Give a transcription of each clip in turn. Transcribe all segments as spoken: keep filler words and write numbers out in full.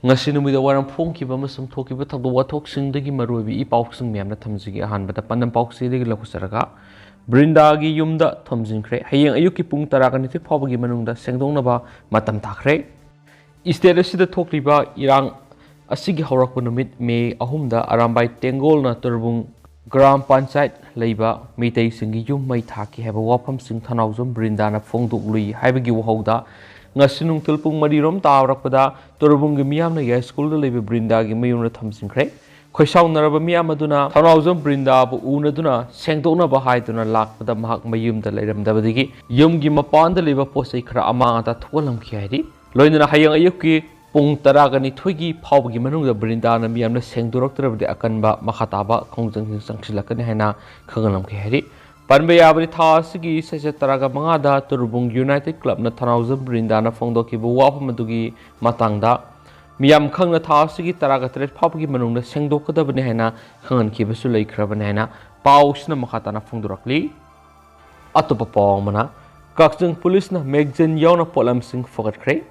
ꯉꯁꯤ ꯅꯨꯃꯤꯗꯥꯡ ꯋꯥꯏꯔꯝ ꯐꯣꯡꯈꯤꯕ ꯑꯃꯁꯨꯡ ꯊꯣꯛꯈꯤꯕ ꯊꯧꯗꯣꯛ ꯋꯥꯊꯣꯛꯁꯤꯡꯗꯒꯤ ꯃꯔꯨꯑꯣꯏꯕ ꯏ ꯄꯥꯎꯁꯤꯡ ꯃꯌꯥꯝꯅ ꯊꯝꯖꯒꯦ꯫ ꯑꯍꯥꯟꯕꯗ ꯄꯥꯟꯗꯝ ꯄꯥꯎꯆꯦꯗꯒꯤ ꯂꯧꯈꯠꯆꯔꯒ, ꯕ꯭ꯔꯤꯟꯗꯥꯒꯤ ꯌꯨꯝꯗ ꯊꯣꯝꯖꯤꯟꯈ꯭ꯔꯦ꯫ ꯍꯌꯦꯡ ꯑꯌꯨꯛꯀꯤ ꯄꯨꯡ ꯇꯔꯥꯒ ꯅꯤꯊꯣꯏ ꯐꯥꯎꯕꯒꯤ ꯃꯅꯨꯡꯗ ꯁꯦꯡꯗꯣꯛꯅꯕ ꯃꯇꯝ ꯊꯥꯈ꯭ꯔꯦ꯫ ꯏꯁꯇꯦꯠ ꯑꯁꯤꯗ ꯊꯣꯛꯂꯤꯕ ꯏꯔꯥꯡ ꯑꯁꯤꯒꯤ ꯍꯧꯔꯛꯄ ꯅꯨꯃꯤꯠ ꯃꯦ ꯑꯍꯨꯝꯗ ꯑꯔꯥꯝꯕꯥꯏ ꯇꯦꯡꯒꯣꯜꯅ ꯇꯨꯔꯕꯨꯡ ꯒ꯭ꯔꯥꯝ ꯄꯟꯆꯥꯌꯠ ꯂꯩꯕ ꯃꯤꯇꯩꯁꯤꯡꯒꯤ ꯌꯨꯝ ꯃꯩ ꯊꯥꯈꯤ ꯍꯥꯏꯕ ꯋꯥꯐꯝꯁꯤꯡ ꯊꯧꯅꯥꯎꯖꯝ ꯕ꯭ꯔꯤꯟꯗꯥꯅ ꯐꯣꯡꯗꯣꯛꯂꯨꯏ ꯍꯥꯏꯕꯒꯤ ꯋꯥꯍꯧꯗ ꯉꯁꯤ ꯅꯨꯡꯊꯤꯜ ꯄꯨꯡ ꯃꯔꯤꯔꯣꯝ ꯇꯥꯔꯛꯄꯗ ꯇꯨꯔꯕꯨꯡꯒꯤ ꯃꯤꯌꯥꯝꯅ ꯌꯥꯏꯁ꯭ꯀꯨꯜꯗ ꯂꯩꯕ ꯕ꯭ꯔꯤꯟꯗꯥꯒꯤ ꯃꯌꯨꯝꯗ ꯊꯝꯖꯤꯟꯈ꯭ꯔꯦ꯫ ꯈꯣꯏꯁꯥꯎꯅꯔꯕ ꯃꯤꯌꯥꯝ ꯑꯗꯨꯅ ꯊꯧꯅꯥꯎꯖꯝ ꯕ꯭ꯔꯤꯟꯗꯥꯕꯨ ꯎꯅꯗꯨꯅ ꯁꯦꯡꯗꯣꯛꯅꯕ ꯍꯥꯏꯗꯨꯅ ꯂꯥꯛꯄꯗ ꯃꯍꯥꯛ ꯃꯌꯨꯝꯗ ꯂꯩꯔꯝꯗꯕꯗꯒꯤ ꯌꯨꯝꯒꯤ ꯃꯄꯥꯟꯗ ꯂꯩꯕ ꯄꯣꯠ ꯆꯩ ꯈꯔ ꯑꯃꯥꯡ ꯑꯇꯥ ꯊꯣꯛꯍꯜꯂꯝꯈꯤ ꯍꯥꯏꯔꯤ꯫ ꯂꯣꯏꯅꯅ ꯍꯌꯦꯡ ꯑꯌꯨꯛꯀꯤ ꯄꯨꯡ ꯇꯔꯥꯒ ꯅꯤꯊꯣꯏꯒꯤ ꯐꯥꯎꯕꯒꯤ ꯃꯅꯨꯡꯗ ꯕ꯭ꯔꯤꯟꯗꯥꯅ ꯃꯤꯌꯥꯝꯅ ꯁꯦꯡꯗꯣꯔꯛꯇ꯭ꯔꯕꯗꯤ ꯑꯀꯟꯕ ꯃꯈꯥ ꯇꯥꯕ ꯈꯣꯡꯖꯪꯁꯤꯡ ꯆꯪꯁꯤꯜꯂꯛꯀꯅꯤ ꯍꯥꯏꯅ ꯈꯪꯍꯜꯂꯝꯈꯤ ꯍꯥꯏꯔꯤ꯫ ꯄꯟꯕ ꯌꯥꯕꯗꯤ, ꯊꯥ ꯑꯁꯤꯒꯤ ꯆꯩꯆꯠ ꯇꯔꯥꯒ ꯃꯉꯥꯗ ꯇꯨꯔꯕꯨꯡ ꯌꯨꯅꯥꯏꯇꯦꯗ ꯀ꯭ꯂꯕꯅ ꯊꯧꯅꯥꯎꯖꯝ ꯕ꯭ꯔꯤꯟꯗꯥꯅ ꯐꯣꯡꯗꯣꯛꯈꯤꯕ ꯋꯥꯐꯝ ꯑꯗꯨꯒꯤ ꯃꯇꯥꯡꯗ ꯃꯤꯌꯥꯝ ꯈꯪꯅ ꯊꯥ ꯑꯁꯤꯒꯤ ꯇꯔꯥꯒ ꯇꯔꯦꯠ ꯐꯥꯎꯕꯒꯤ ꯃꯅꯨꯡꯗ ꯁꯦꯡꯗꯣꯛꯀꯗꯕꯅꯤ ꯍꯥꯏꯅ ꯈꯪꯍꯟꯈꯤꯕꯁꯨ ꯂꯩꯈ꯭ꯔꯕꯅꯤ ꯍꯥꯏꯅ ꯄꯥꯎꯁꯤꯅ ꯃꯈꯥ ꯇꯥꯅ ꯐꯣꯡꯗꯣꯔꯛꯂꯤ꯫ ꯑꯇꯣꯞꯄ ꯄꯥꯎ ꯑꯃꯅ, ꯀꯛꯆꯤꯡ ꯄꯨꯂꯤꯁꯅ ꯃꯦꯒꯖꯤꯟ ꯌꯥꯎꯅ ꯄꯣꯠꯂꯝꯁꯤꯡ ꯐꯒꯠꯈ꯭ꯔꯦ꯫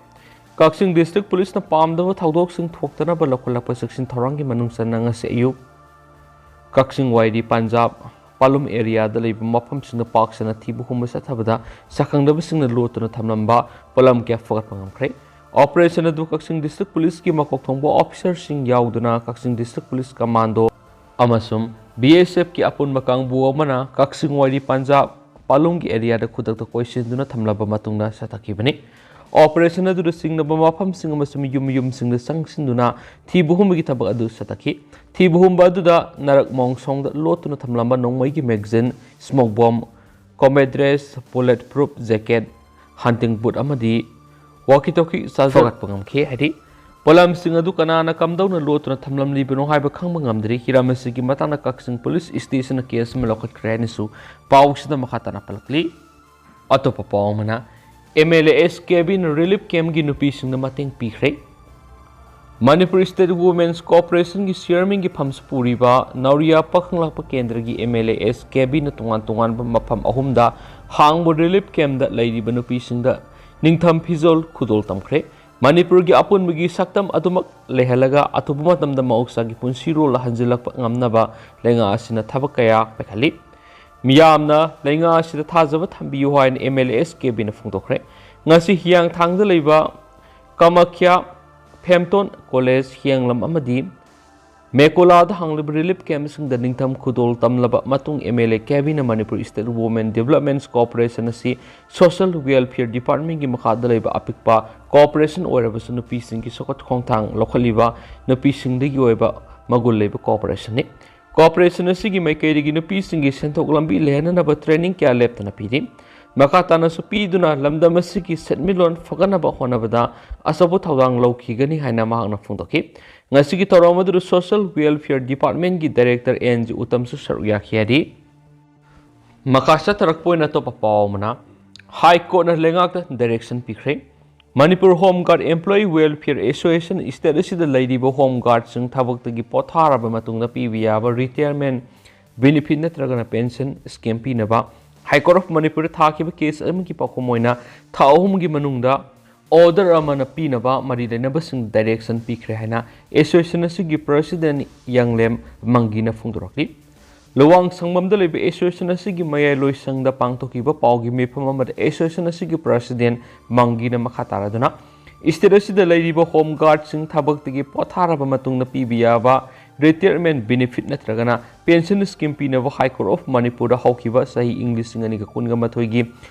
ꯀꯛꯆꯤꯡ ꯗꯤꯁꯇ꯭ꯔꯤꯛ ꯄꯨꯂꯤꯁꯅ ꯄꯥꯝꯗꯕ ꯊꯧꯗꯣꯛꯁꯤꯡ ꯊꯣꯛꯇꯅꯕ ꯂꯧꯈꯠꯂꯛꯄ ꯆꯦꯛꯁꯤꯟ ꯊꯧꯔꯥꯡꯒꯤ ꯃꯅꯨꯡ ꯆꯟꯅ ꯉꯁꯤ ꯑꯌꯨꯛ ꯀꯛꯆꯤꯡ ꯋꯥꯏꯔꯤ ꯄꯟꯖꯥꯕ ꯄꯥꯂꯨꯝ ꯑꯦꯔꯤꯌꯥꯗ ꯂꯩꯕ ꯃꯐꯝꯁꯤꯡꯗ ꯄꯥꯛ ꯁꯟꯅ ꯊꯤꯕ ꯍꯨꯝꯕ ꯆꯠꯊꯕꯗ ꯁꯛꯈꯪꯗꯕꯁꯤꯡꯅ ꯂꯣꯠꯇꯨꯅ ꯊꯝꯂꯝꯕ ꯄꯣꯠꯂꯝ ꯀꯌꯥ ꯐꯒꯠꯄ ꯉꯝꯈ꯭ꯔꯦ꯫ ꯑꯣꯄꯔꯦꯁꯟ ꯑꯗꯨ ꯀꯛꯆꯤꯡ ꯗꯤꯁꯇ꯭ꯔꯤꯛ ꯄꯨꯂꯤꯁꯀꯤ ꯃꯀꯣꯛ ꯊꯣꯡꯕ ꯑꯣꯐꯤꯁꯥꯔꯁꯤꯡ ꯌꯥꯎꯗꯨꯅ ꯀꯛꯆꯤꯡ ꯗꯤꯁꯇ꯭ꯔꯤꯛ ꯄꯨꯂꯤꯁ ꯀꯃꯥꯟꯗꯣ ꯑꯃꯁꯨꯡ ꯕꯤ ꯑꯦꯁ ꯑꯦꯐꯀꯤ ꯑꯄꯨꯟꯕ ꯀꯥꯡꯕꯨ ꯑꯃꯅ ꯀꯛꯆꯤꯡ ꯋꯥꯏꯔꯤ ꯄꯟꯖꯥꯕ ꯄꯥꯂꯨꯝꯒꯤ ꯑꯦꯔꯤꯌꯥꯗ ꯈꯨꯗꯛꯇ ꯀꯣꯏꯁꯤꯟꯗꯨꯅ ꯊꯝꯂꯕ ꯃꯇꯨꯡꯗ ꯆꯠꯊꯈꯤꯕꯅꯤ꯫ ꯑꯣꯄꯔꯦꯁꯟ ꯑꯗꯨꯗ ꯆꯤꯡꯅꯕ ꯃꯐꯝꯁꯤꯡ ꯑꯃꯁꯨꯡ ꯌꯨꯝ ꯌꯨꯝꯁꯤꯡꯗ ꯆꯪꯁꯤꯟꯗꯨꯅ ꯊꯤꯕ ꯍꯨꯝꯕꯒꯤ ꯊꯕꯛ ꯑꯗꯨ ꯆꯠꯊꯈꯤ꯫ ꯊꯤꯕ ꯍꯨꯝꯕ ꯑꯗꯨꯗ ꯅꯥꯔꯛ ꯃꯑꯣꯡꯁꯣꯡꯗ ꯂꯣꯠꯇꯨꯅ ꯊꯝꯂꯝꯕ ꯅꯣꯡꯃꯩꯒꯤ magazine, smoke bomb, combat dress, bullet proof jacket, hunting boot ꯑꯃꯗꯤ ꯋꯥꯀꯤ ꯇꯣꯀꯤ ꯆꯥꯔꯖꯔ ꯐꯒꯠꯄ ꯉꯝꯈꯤ ꯍꯥꯏꯔꯤ꯫ ꯄꯣꯠꯂꯝꯁꯤꯡ ꯑꯗꯨ ꯀꯅꯥꯅ ꯀꯝꯗꯧꯅ ꯂꯣꯠꯇꯨꯅ ꯊꯝꯂꯝꯂꯤꯕꯅꯣ ꯍꯥꯏꯕ ꯈꯪꯕ ꯉꯝꯗ꯭ꯔꯤ꯫ ꯍꯤꯔꯝ ꯑꯁꯤꯒꯤ ꯃꯇꯥꯡꯗ ꯀꯛꯆꯤꯡ ꯄꯨꯂꯤꯁ ꯁ꯭ꯇꯦꯁꯟꯅ ꯀꯦꯁ ꯑꯃ ꯂꯧꯈꯠꯈ꯭ꯔꯦ ꯍꯥꯏꯅꯁꯨ ꯄꯥꯎꯁꯤꯗ ꯃꯈꯥ ꯇꯥꯅ ꯄꯜꯂꯛꯂꯤ꯫ ꯑꯇꯣꯞꯄ ꯄꯥꯎ ꯑꯃꯅ, ꯑꯦꯝ ꯑꯦꯜ ꯑꯦ ꯑꯦꯁ ꯀꯦꯕꯤꯅ ꯔꯤꯂꯤꯐ ꯀꯦꯝꯞꯒꯤ ꯅꯨꯄꯤꯁꯤꯡꯗ ꯃꯇꯦꯡ ꯄꯤꯈ꯭ꯔꯦ꯫ ꯃꯅꯤꯄꯨꯔ ꯁ꯭ꯇꯦꯠ ꯋꯨꯃꯦꯟꯁ ꯀꯣꯑꯣꯄꯔꯦꯁꯟꯒꯤ ꯆꯤꯌꯔꯃꯦꯟꯒꯤ ꯐꯝꯁꯨ ꯄꯨꯔꯤꯕ ꯅꯥꯎꯔꯤꯌꯥ ꯄꯥꯈꯪꯂꯥꯛꯄ ꯀꯦꯟꯗ꯭ꯔꯒꯤ ꯑꯦꯝ ꯑꯦꯜ ꯑꯦ ꯑꯦꯁ ꯀꯦꯕꯤꯅ ꯇꯣꯉꯥꯟ ꯇꯣꯉꯥꯟꯕ ꯃꯐꯝ ꯑꯍꯨꯝꯗ ꯍꯥꯡꯕ ꯔꯤꯂꯤꯐ ꯀꯦꯝꯞꯇ ꯂꯩꯔꯤꯕ ꯅꯨꯄꯤꯁꯤꯡꯗ ꯅꯤꯡꯊꯝ ꯐꯤꯖꯣꯜ ꯈꯨꯗꯣꯜ ꯇꯝꯈ꯭ꯔꯦ꯫ ꯃꯅꯤꯄꯨꯔꯒꯤ ꯑꯄꯨꯟꯕꯒꯤ ꯁꯛꯇꯝ ꯑꯗꯨꯃꯛ ꯂꯩꯍꯜꯂꯒ ꯑꯊꯨꯕ ꯃꯇꯝꯗ ꯃꯍꯧꯁꯥꯒꯤ ꯄꯨꯟꯁꯤꯔꯣꯜ ꯍꯟꯖꯤꯜꯂꯛꯄ ꯉꯝꯅꯕ ꯂꯩꯉꯥꯛ ꯑꯁꯤꯅ ꯊꯕꯛ ꯀꯌꯥ ꯄꯥꯏꯈꯠꯂꯤ꯫ ꯃꯤꯌꯥꯝꯅ ꯂꯩꯉꯥꯛ ꯑꯁꯤꯗ ꯊꯥꯖꯕ ꯊꯝꯕꯤꯌꯨ ꯍꯥꯏꯅ MLA SKBꯅ ꯐꯣꯡꯗꯣꯛꯈ꯭ꯔꯦ꯫ ꯉꯁꯤ ꯍꯤꯌꯥꯡꯊꯥꯡꯗ ꯂꯩꯕ ꯀꯃꯈ꯭ꯌꯥ ꯐꯦꯝꯇꯣꯟ ꯀꯣꯂꯦꯖ ꯍꯤꯌꯥꯡꯂꯝ ꯑꯃꯗꯤ ꯃꯦꯀꯣꯂꯥꯗ ꯍꯥꯡꯂꯤꯕ relief campꯁꯤꯡꯗ ꯅꯤꯡꯊꯝ ꯈꯨꯗꯣꯜ ꯇꯝꯂꯕ ꯃꯇꯨꯡ MLA SKBꯅ Manipur State Women Development Corporation ꯑꯁꯤ Social Welfare Departmentꯀꯤ ꯃꯈꯥꯗ ꯂꯩꯕ ꯑꯄꯤꯛꯄ corporation ꯑꯣꯏꯔꯕꯁꯨ ꯅꯨꯄꯤꯁꯤꯡꯒꯤ ꯆꯥꯎꯈꯠ ꯈꯣꯡꯊꯥꯡ ꯂꯧꯈꯠꯂꯤꯕ ꯅꯨꯄꯤꯁꯤꯡꯗꯒꯤ ꯑꯣꯏꯕ ꯃꯒꯨꯟ ꯂꯩꯕ corporationꯅꯤ꯫ Corporation ꯑꯁꯤꯒꯤ ꯃꯥꯏꯀꯩꯗꯒꯤ ꯅꯨꯄꯤꯁꯤꯡꯒꯤ ꯁꯦꯟꯊꯣꯛ ꯂꯝꯕꯤ ꯂꯩꯍꯟꯅꯅꯕ training ꯀꯌꯥ ꯂꯦꯞꯇꯅ ꯄꯤꯔꯤ꯫ ꯃꯈꯥ ꯇꯥꯅꯁꯨ ꯄꯤꯗꯨꯅ ꯂꯝꯗꯝ ꯑꯁꯤꯒꯤ ꯁꯦꯟꯃꯤꯠꯂꯣꯟ ꯐꯒꯠꯅꯕ ꯍꯣꯠꯅꯕꯗ ꯑꯆꯧꯕ ꯊꯧꯗꯥꯡ ꯂꯧꯈꯤꯒꯅꯤ ꯍꯥꯏꯅ ꯃꯍꯥꯛꯅ ꯐꯣꯡꯗꯣꯛꯈꯤ꯫ ꯉꯁꯤꯒꯤ ꯊꯧꯔꯝ ꯑꯗꯨꯗ Social Welfare Departmentꯀꯤ Director N G ꯎꯇꯝꯁꯨ ꯁꯔꯨꯛ ꯌꯥꯈꯤ ꯍꯥꯏꯔꯤ꯫ ꯃꯈꯥ ꯆꯠꯊꯔꯛꯄ ꯑꯣꯏꯅ ꯑꯇꯣꯞꯄ ꯄꯥꯎ ꯑꯃꯅ, High Courtꯅ ꯂꯩꯉꯥꯛꯇ direction ꯄꯤꯈ꯭ꯔꯦ꯫ Manipur Home Guard Employee Welfare Association state ꯑꯁꯤꯗ ꯂꯩꯔꯤꯕ Home Guardꯁꯤꯡ ꯊꯕꯛꯇꯒꯤ ꯄꯣꯊꯥꯔꯕ ꯃꯇꯨꯡꯗ ꯄꯤꯕ ꯌꯥꯕ retirement benefit ꯅꯠꯇ꯭ꯔꯒꯅ pension scheme ꯄꯤꯅꯕ High Court of Manipurꯗ ꯊꯥꯈꯤꯕ case ꯑꯃꯒꯤ ꯄꯥꯎꯈꯨꯝ ꯑꯣꯏꯅ ꯊꯥ ꯑꯍꯨꯝꯒꯤ ꯃꯅꯨꯡꯗ order ꯑꯃꯅ ꯄꯤꯅꯕ ꯃꯔꯤ ꯂꯩꯅꯕꯁꯤꯡ direction ꯄꯤꯈ꯭ꯔꯦ ꯍꯥꯏꯅ association ꯑꯁꯤꯒꯤ president ꯌꯥꯡꯂꯦꯝ ꯃꯪꯒꯤꯅ ꯐꯣꯡꯗꯣꯔꯛꯂꯤ꯫ ꯂꯨꯋꯥꯡ ꯁꯪꯕꯝꯗ ꯂꯩꯕ association ꯑꯁꯤꯒꯤ ꯃꯌꯥꯏ ꯂꯣꯏꯁꯪꯗ ꯄꯥꯡꯊꯣꯛꯈꯤꯕ ꯄꯥꯎꯒꯤ ꯃꯤꯐꯝ ꯑꯃꯗ association ꯑꯁꯤꯒꯤ president ꯃꯪꯒꯤꯅ ꯃꯈꯥ ꯇꯥꯔꯗꯨꯅ, state ꯑꯁꯤꯗ ꯂꯩꯔꯤꯕ Home Guardꯁꯤꯡ ꯊꯕꯛꯇꯒꯤ ꯄꯣꯊꯥꯔꯕ ꯃꯇꯨꯡꯗ ꯄꯤꯕ ꯌꯥꯕ retirement benefit ꯅꯠꯇ꯭ꯔꯒꯅ pension scheme ꯄꯤꯅꯕ High Court of Manipurꯗ ꯍꯧꯈꯤꯕ ꯆꯍꯤ ꯏꯪ ꯂꯤꯁꯤꯡ ꯑꯅꯤꯒ ꯀꯨꯟꯒ ꯃꯥꯊꯣꯏꯒꯤ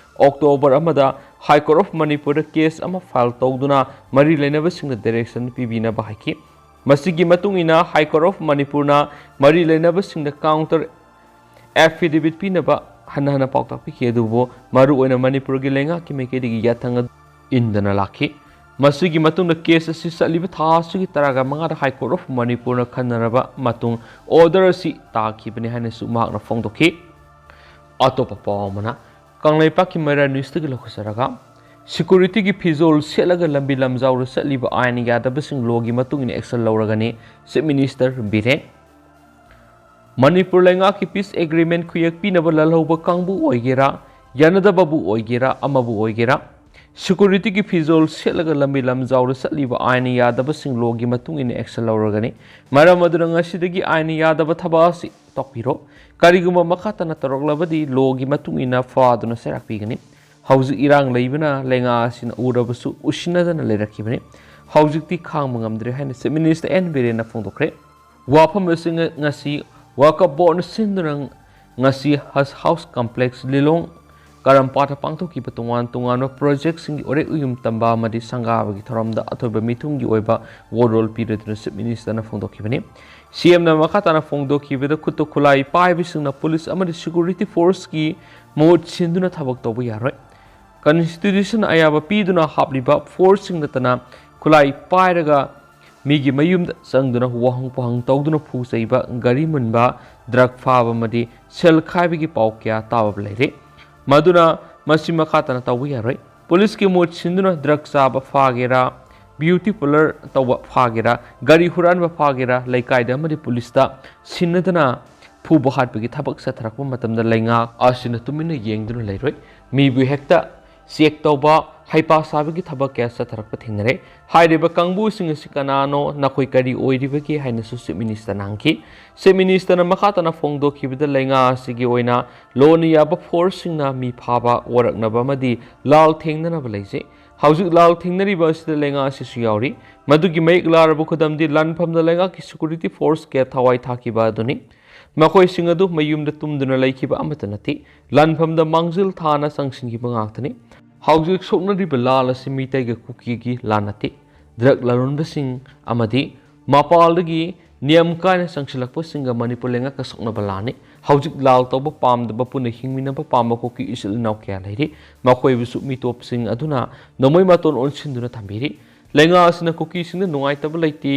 October ꯑꯃꯗ High Court of Manipurꯗ case ꯑꯃ file ꯇꯧꯗꯨꯅ ꯃꯔꯤ ꯂꯩꯅꯕꯁꯤꯡꯗ direction ꯄꯤꯕꯤꯅꯕ ꯍꯥꯏꯈꯤ꯫ ꯃꯁꯤꯒꯤ ꯃꯇꯨꯡ ꯏꯟꯅ High Court of Manipurꯅ ꯃꯔꯤ ꯂꯩꯅꯕꯁꯤꯡꯗ counter affidavit ꯄꯤꯅꯕ ꯍꯟꯅ ꯍꯟꯅ ꯄꯥꯎꯇꯥꯛ ꯄꯤꯈꯤ, ꯑꯗꯨꯕꯨ ꯃꯔꯨꯑꯣꯏꯅ ꯃꯅꯤꯄꯨꯔꯒꯤ ꯂꯩꯉꯥꯛꯀꯤ ꯃꯥꯏꯀꯩꯗꯒꯤ ꯌꯥꯊꯪ ꯑꯗꯨ ꯏꯟꯗꯅ ꯂꯥꯛꯈꯤ꯫ ꯃꯁꯤꯒꯤ ꯃꯇꯨꯡꯗ case ꯑꯁꯤ ꯆꯠꯂꯤꯕ ꯊꯥ ꯑꯁꯤꯒꯤ ꯇꯔꯥꯒ ꯃꯉꯥꯗ High Court of Manipurꯅ ꯈꯟꯅꯔꯕ ꯃꯇꯨꯡ order ꯑꯁꯤ ꯇꯥꯈꯤꯕꯅꯤ ꯍꯥꯏꯅꯁꯨ ꯃꯍꯥꯛꯅ ꯐꯣꯡꯗꯣꯛꯈꯤ꯫ ꯑꯇꯣꯞꯄ ꯄꯥꯎ ꯑꯃꯅ, ꯀꯪꯂꯩꯄꯥꯛꯀꯤ ꯃꯩꯔꯥ Newsꯇꯒꯤ ꯂꯧꯈꯠꯆꯔꯒ, securityꯒꯤ ꯐꯤꯖꯣꯜ ꯁꯦꯠꯂꯒ ꯂꯝꯕꯤ ꯂꯝꯖꯥꯎꯗ ꯆꯠꯂꯤꯕ ꯑꯥꯏꯟ ꯌꯥꯗꯕꯁꯤꯡ lawꯒꯤ ꯃꯇꯨꯡ ꯏꯟꯅ action ꯂꯧꯔꯒꯅꯤ, Chief Minister Biren. Manipur ꯂꯩꯉꯥꯛꯀꯤ peace agreement ꯈꯨꯌꯦꯛ ꯄꯤꯅꯕ ꯂꯥꯜꯍꯧꯕ ꯀꯥꯡꯕꯨ ꯑꯣꯏꯒꯦꯔꯥ, ꯌꯥꯅꯗꯕꯕꯨ ꯑꯣꯏꯒꯦꯔꯥ, ꯑꯃꯕꯨ ꯑꯣꯏꯒꯦꯔꯥ, ꯁꯦꯀ꯭ꯌꯨꯔꯤꯇꯤꯒꯤ ꯐꯤꯖꯣꯜ ꯁꯦꯠꯂꯒ ꯂꯝꯕꯤ ꯂꯝꯖꯥꯎꯗ ꯆꯠꯂꯤꯕ ꯑꯥꯏꯟ ꯌꯥꯗꯕꯁꯤꯡ ꯂꯣꯒꯤ ꯃꯇꯨꯡ ꯏꯟꯅ ꯑꯦꯛꯁꯟ ꯂꯧꯔꯒꯅꯤ꯫ ꯃꯔꯝ ꯑꯗꯨꯅ ꯉꯁꯤꯗꯒꯤ ꯑꯥꯏꯟ ꯌꯥꯗꯕ ꯊꯕꯛ ꯑꯁꯤ ꯇꯣꯛꯄꯤꯔꯣ꯫ ꯀꯔꯤꯒꯨꯝꯕ ꯃꯈꯥ ꯇꯥꯅ ꯇꯧꯔꯛꯂꯕꯗꯤ ꯂꯣꯒꯤ ꯃꯇꯨꯡ ꯏꯟꯅ ꯐꯥꯗꯨꯅ ꯆꯩꯔꯥꯛ ꯄꯤꯒꯅꯤ꯫ ꯍꯧꯖꯤꯛ ꯏꯔꯥꯡ ꯂꯩꯕꯅ ꯂꯩꯉꯥꯛ ꯑꯁꯤꯅ ꯎꯔꯕꯁꯨ ꯎꯁꯤꯟꯅꯗꯅ ꯂꯩꯔꯛꯈꯤꯕꯅꯤ꯫ ꯍꯧꯖꯤꯛꯇꯤ ꯈꯥꯡꯕ ꯉꯝꯗ꯭ꯔꯦ ꯍꯥꯏꯅ ꯆꯤꯐ ꯃꯤꯅꯤꯁꯇꯔ ꯑꯦꯟ ꯕꯤꯔꯦꯟꯅ ꯐꯣꯡꯗꯣꯛꯈ꯭ꯔꯦ꯫ ꯋꯥꯐꯝ ꯑꯁꯤ ꯉ-, ꯉꯁꯤ ꯋꯥꯀꯞ ꯕꯣꯔꯗꯅ ꯁꯤꯟꯗꯨꯅ ꯉꯁꯤ ꯍꯖ ꯍꯥꯎꯁ ꯀꯝꯄ꯭ꯂꯦꯛꯁ ꯂꯤꯂꯣꯡ ꯀꯔꯝꯄꯥꯠꯇ ꯄꯥꯡꯊꯣꯛꯈꯤꯕ ꯇꯣꯉꯥꯟ ꯇꯣꯉꯥꯟꯕ ꯄ꯭ꯔꯣꯖꯦꯛꯁꯤꯡꯒꯤ ꯎꯔꯦꯛ ꯎꯌꯨꯝ ꯇꯝꯕ ꯑꯃꯗꯤ ꯁꯪꯒꯥꯕꯒꯤ ꯊꯧꯔꯝꯗ ꯑꯊꯣꯏꯕ ꯃꯤꯊꯨꯡꯒꯤ ꯑꯣꯏꯕ ꯋꯥꯔꯣꯜ ꯄꯤꯔꯗꯨꯅ ꯆꯤꯐ ꯃꯤꯅꯤꯁꯇꯔꯅ ꯐꯣꯡꯗꯣꯛꯈꯤꯕꯅꯤ꯫ ꯁꯤ ꯑꯦꯝꯅ ꯃꯈꯥ ꯇꯥꯅ ꯐꯣꯡꯗꯣꯛꯈꯤꯕꯗ ꯈꯨꯠꯇ ꯈꯨꯠꯂꯥꯏ ꯄꯥꯏꯕꯁꯤꯡꯅ ꯄꯨꯂꯤꯁ ꯑꯃꯗꯤ ꯁꯦꯀ꯭ꯌꯨꯔꯤꯇꯤ ꯐꯣꯔꯁꯀꯤ ꯃꯍꯨꯠ ꯁꯤꯟꯗꯨꯅ ꯊꯕꯛ ꯇꯧꯕ ꯌꯥꯔꯣꯏ꯫ ꯀꯟꯁꯇꯤꯇ꯭ꯌꯨꯁꯟ ꯑꯌꯥꯕ ꯄꯤꯗꯨꯅ ꯍꯥꯞꯂꯤꯕ ꯐꯣꯔꯁꯁꯤꯡ ꯅꯠꯇꯅ ꯈꯨꯠꯂꯥꯏ ꯄꯥꯏꯔꯒ ꯃꯤꯒꯤ ꯃꯌꯨꯝꯗ ꯆꯪꯗꯨꯅ ꯋꯥꯍꯪ ꯄꯥꯎꯍꯪ ꯇꯧꯗꯨꯅ ꯐꯨ ꯆꯩꯕ, ꯒꯥꯔꯤ ꯃꯨꯟꯕ, ꯗ꯭ꯔꯒ ꯐꯥꯕ ꯑꯃꯗꯤ ꯁꯦꯜ ꯈꯥꯏꯕꯒꯤ ꯄꯥꯎ ꯀꯌꯥ ꯇꯥꯕ ꯂꯩꯔꯦ꯫ ꯃꯗꯨꯅ ꯃꯁꯤ ꯃꯈꯥ ꯇꯥꯅ ꯇꯧꯕ ꯌꯥꯔꯣꯏ꯫ ꯄꯨꯂꯤꯁꯀꯤ ꯃꯍꯨꯠ ꯁꯤꯟꯗꯨꯅ ꯗ꯭ꯔꯒ ꯆꯥꯕ ꯐꯥꯒꯦꯔꯥ, ꯕ꯭ꯌꯨꯇꯤ ꯄꯥꯔꯂꯔ ꯇꯧꯕ ꯐꯥꯒꯦꯔꯥ, ꯒꯥꯔꯤ ꯍꯨꯔꯥꯟꯕ ꯐꯥꯒꯦꯔꯥ, ꯂꯩꯀꯥꯏꯗ ꯑꯃꯗꯤ ꯄꯨꯂꯤꯁꯇ ꯁꯤꯟꯅꯗꯅ ꯐꯨꯕ ꯍꯥꯠꯄꯒꯤ ꯊꯕꯛ ꯆꯠꯊꯔꯛꯄ ꯃꯇꯝꯗ ꯂꯩꯉꯥꯛ ꯑꯁꯤꯅ ꯇꯨꯃꯤꯟꯅ ꯌꯦꯡꯗꯨꯅ ꯂꯩꯔꯣꯏ꯫ ꯃꯤꯕꯨ ꯍꯦꯛꯇ ꯆꯦꯛ ꯇꯧꯕ, ꯍꯩꯄꯥ ꯁꯥꯕꯒꯤ ꯊꯕꯛ ꯀꯌꯥ ꯆꯠꯊꯔꯛꯄ ꯊꯦꯡꯅꯔꯦ꯫ ꯍꯥꯏꯔꯤꯕ ꯀꯥꯡꯕꯨꯁꯤꯡ ꯑꯁꯤ ꯀꯅꯥꯅꯣ, ꯅꯈꯣꯏ ꯀꯔꯤ ꯑꯣꯏꯔꯤꯕꯒꯦ ꯍꯥꯏꯅꯁꯨ ꯆꯤꯐ ꯃꯤꯅꯤꯁꯇꯔꯅ ꯍꯪꯈꯤ꯫ ꯆꯤꯐ ꯃꯤꯅꯤꯁꯇꯔꯅ ꯃꯈꯥ ꯇꯥꯅ ꯐꯣꯡꯗꯣꯛꯈꯤꯕꯗ ꯂꯩꯉꯥꯛ ꯑꯁꯤꯒꯤ ꯑꯣꯏꯅ ꯂꯣꯅ ꯌꯥꯕ ꯐꯣꯔꯁꯁꯤꯡꯅ ꯃꯤ ꯐꯥꯕ, ꯋꯥꯔꯛꯅꯕ ꯑꯃꯗꯤ ꯂꯥꯜ ꯊꯦꯡꯅꯅꯕ ꯂꯩꯖꯩ꯫ ꯍꯧꯖꯤꯛ ꯂꯥꯜ ꯊꯦꯡꯅꯔꯤꯕ ꯑꯁꯤꯗ ꯂꯩꯉꯥꯛ ꯑꯁꯤꯁꯨ ꯌꯥꯎꯔꯤ꯫ ꯃꯗꯨꯒꯤ ꯃꯌꯦꯛ ꯂꯥꯔꯕ ꯈꯨꯗꯝꯗꯤ ꯂꯥꯟꯐꯝꯗ ꯂꯩꯉꯥꯛꯀꯤ ꯁꯦꯀ꯭ꯌꯨꯔꯤꯇꯤ ꯐꯣꯔꯁ ꯀꯌꯥ ꯊꯋꯥꯏ ꯊꯥꯈꯤꯕ ꯑꯗꯨꯅꯤ꯫ ꯃꯈꯣꯏꯁꯤꯡ ꯑꯗꯨ ꯃꯌꯨꯝꯗ ꯇꯨꯝꯗꯨꯅ ꯂꯩꯈꯤꯕ ꯑꯃꯠꯇ ꯅꯠꯇꯦ꯫ ꯂꯥꯟꯐꯝꯗ ꯃꯥꯡꯖꯤꯜ ꯊꯥꯅ ꯆꯪꯁꯤꯟꯈꯤꯕ ꯉꯥꯛꯇꯅꯤ꯫ ꯍꯧꯖꯤꯛ ꯁꯣꯛꯅꯔꯤꯕ ꯂꯥꯜ ꯑꯁꯤ ꯃꯤꯇꯩꯒ ꯀꯨꯀꯤꯒꯤ ꯂꯥꯟ ꯅꯠꯇꯦ꯫ ꯗ꯭ꯔꯒ ꯂꯂꯣꯟꯕꯁꯤꯡ ꯑꯃꯗꯤ ꯃꯄꯥꯜꯗꯒꯤ ꯅꯤꯌꯝ ꯀꯥꯏꯅ ꯆꯪꯁꯤꯜꯂꯛꯄꯁꯤꯡꯒ ꯃꯅꯤꯄꯨꯔ ꯂꯩꯉꯥꯛꯀ ꯁꯣꯛꯅꯕ ꯂꯥꯟꯅꯤ꯫ ꯍꯧꯖꯤꯛ ꯂꯥꯜ ꯇꯧꯕ ꯄꯥꯝꯗꯕ, ꯄꯨꯟꯅ ꯍꯤꯡꯃꯤꯟꯅꯕ ꯄꯥꯝꯕ ꯀꯨꯀꯤ ꯏꯆꯤꯜ ꯏꯅꯥꯎ ꯀꯌꯥ ꯂꯩꯔꯤ꯫ ꯃꯈꯣꯏꯕꯨꯁꯨ ꯃꯤꯇꯣꯞꯁꯤꯡ ꯑꯗꯨꯅ ꯅꯣꯡꯃꯩ ꯃꯇꯣꯟ ꯑꯣꯟꯁꯤꯟꯗꯨꯅ ꯊꯝꯕꯤꯔꯤ꯫ ꯂꯩꯉꯥꯛ ꯑꯁꯤꯅ ꯀꯨꯀꯤꯁꯤꯡꯗ ꯅꯨꯡꯉꯥꯏꯇꯕ ꯂꯩꯇꯦ꯫